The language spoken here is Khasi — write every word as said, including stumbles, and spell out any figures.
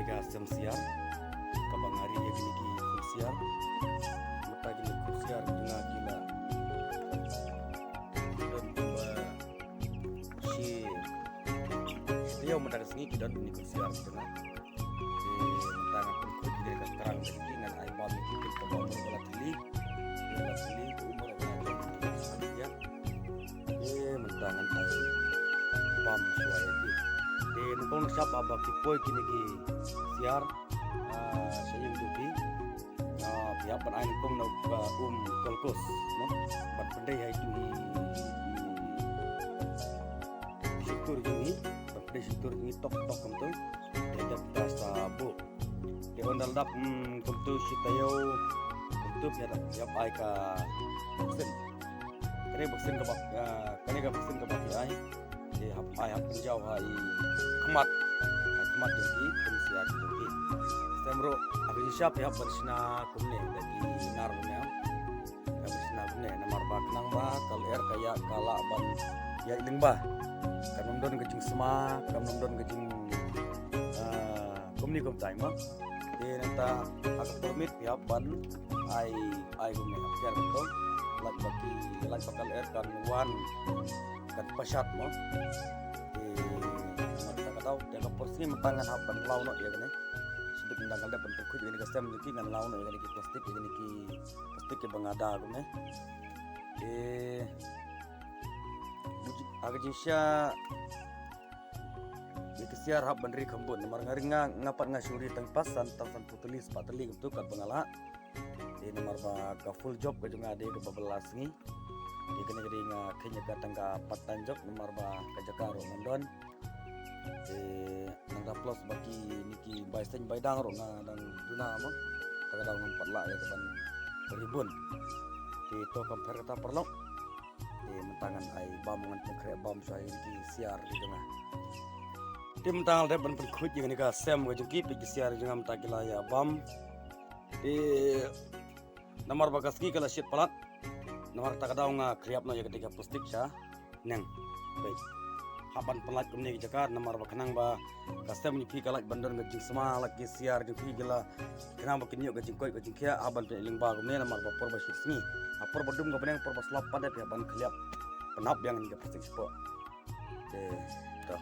Ka sem siar kaba nga ri ïa kine ki khun siar. Mynta kine ki khun siar ki nga ki la don kumba shi taïew mynta ka sngi ki don kine ki khun siar ki nga. Te mynta nga pynkhuid ïa ka krang ka ki ngan ai bam ïa ki kaba la thli. Ki la thli umur ka jong ki. Te mynta ngan ai bam shuwa ïa ki. Te nyngkong nyngshap haba ki poi kine ki siar, ah, sha ïing jong ki, ah, phi hap ban ai nyngkong na ka um kolkos, no? Ban pyndei ha itu i, i shyntur jong i, ban pyndei shyntur jong i tok tok kumtu. Te dep da sa buh. Te ynda la dap, mm, kumtu shi taïew kumtu phi hap, phi hap ai ka vaccine. Kane vaccine kaba, ah, kane ka vaccine kaba phi ai. Te hap ai hap pynjaw ha i khmat. Ha khmat jong ki khun siar jong ki. Te mruh ha ka jingshisha phi hap ban shna kumne da ki nar kumne. Hap ban shna kumne namar ba khnang ba ka lyer ka ïa ka lah ban ïaid lyngba. Kan ym don ka jingsma, kan ym don ka jing, ah, kumne kumtai mo. Te nangta ha ka por miet phi hap ban ai, ai kumne, ap kiar kumto. Lait ba ki, lait ba ka lyer kan wan, kan pashat mo. Te nangta ka daw te ka por sngi mynta ngan hap ban law noh ïa kane. Shu dep mynta ngan dep ban pynkhuid ïa kane ka sem jong ki, ngan law noh ïa kane ki plastik, ïa kane ki plastik kiba nga da kumne. Te ha ka jingshisha ïa ki siar hap ban ri kham bun namar nga ri, nga, nga pat nga shu ri tang pas san, tang sanphew tylli, spah tylli kumtu katba nga lah. Te namar ba ka full job ka jong nga dei kaba bylla sngi. Te kane ka dei nga kheiñ ïa ka tang ka part time job namar ba ka jaka ruh ngam don. Te nangta plus ba kine ki bai seng bai dang ruh nga dang duna mo. Te ka daw ngam pat lah ïa ka ban ri bun. Te to kam pher kata paralok. Te mynta ngan ai bam, ngan pynkhreh bam shuwa ïa ki siar ki jong nga. Te mynta ngan dep ban pynkhuid ïa kane ka sem ka jong ki, peit ki siar ki jong nga mynta ki la ïa bam. Te namar ba ka sngi ka la shit palat. Namar kata ka daw nga khriap noh ïa kata ka plastik sha neng. Peit. Hap ban pynlait kumne ki jaka namar ba khnang ba ka sem jong phi ka lait ban don ka jingsma, la ki siar jong phi ki la khnang ba kin ïoh ka jingkoit ka jingkhiah, hap ban pynlait lyngba kumne namar ba por ba shit sngi. Ha por ba dum ka bneng, por ba slap pat de phi hap ban khliap pynhap biang ïa ka plastik shapoh. Te to.